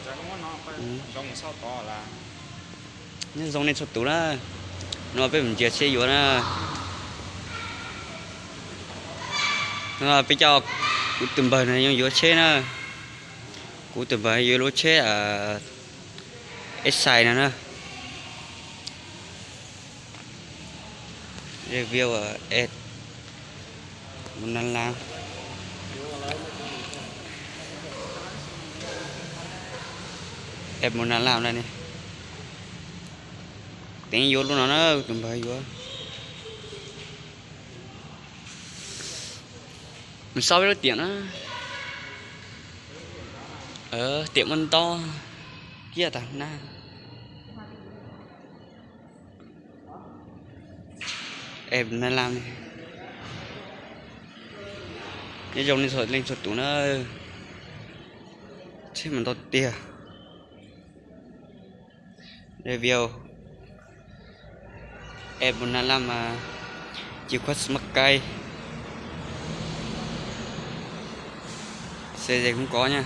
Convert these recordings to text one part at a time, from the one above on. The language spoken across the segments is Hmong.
Nyob zoo nej txhua tus na, no peb mus ntsia tsheb yuav na. No peb coj kuv tus npawg no yuav tsheb na. Kuv tus npawg yuav lub tsheb Excite no na. Review es mus na la, es mus na la na ne. Teev yuav lub no na, tus npawg yuav. Mus xauj peb lub tiam na. Tiam muaj ntaub kiag tag na. Es na la ne. Nyob zoo nej txhua leej txhua tus na. Tsheb mas ntau tiag. Review es mus na la mas ci khuab smart kai. Xe ze kub kov nha.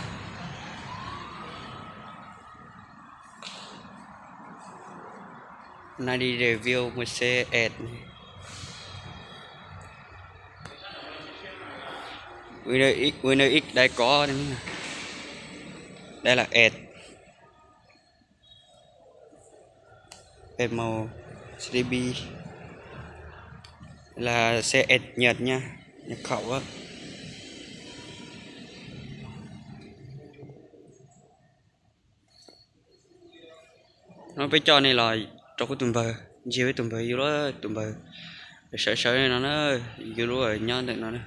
Na li review mus xe es. Winner X dai kov, dai la es. Es mus C D B, là xe ẹt Nhật nha, nhập khẩu á. No peb coj nej los rau kuv tus npawg, ntsia peb tus npawg, yus lub tus npawg sawv sawv no na, yus lub nyob ntawm no na.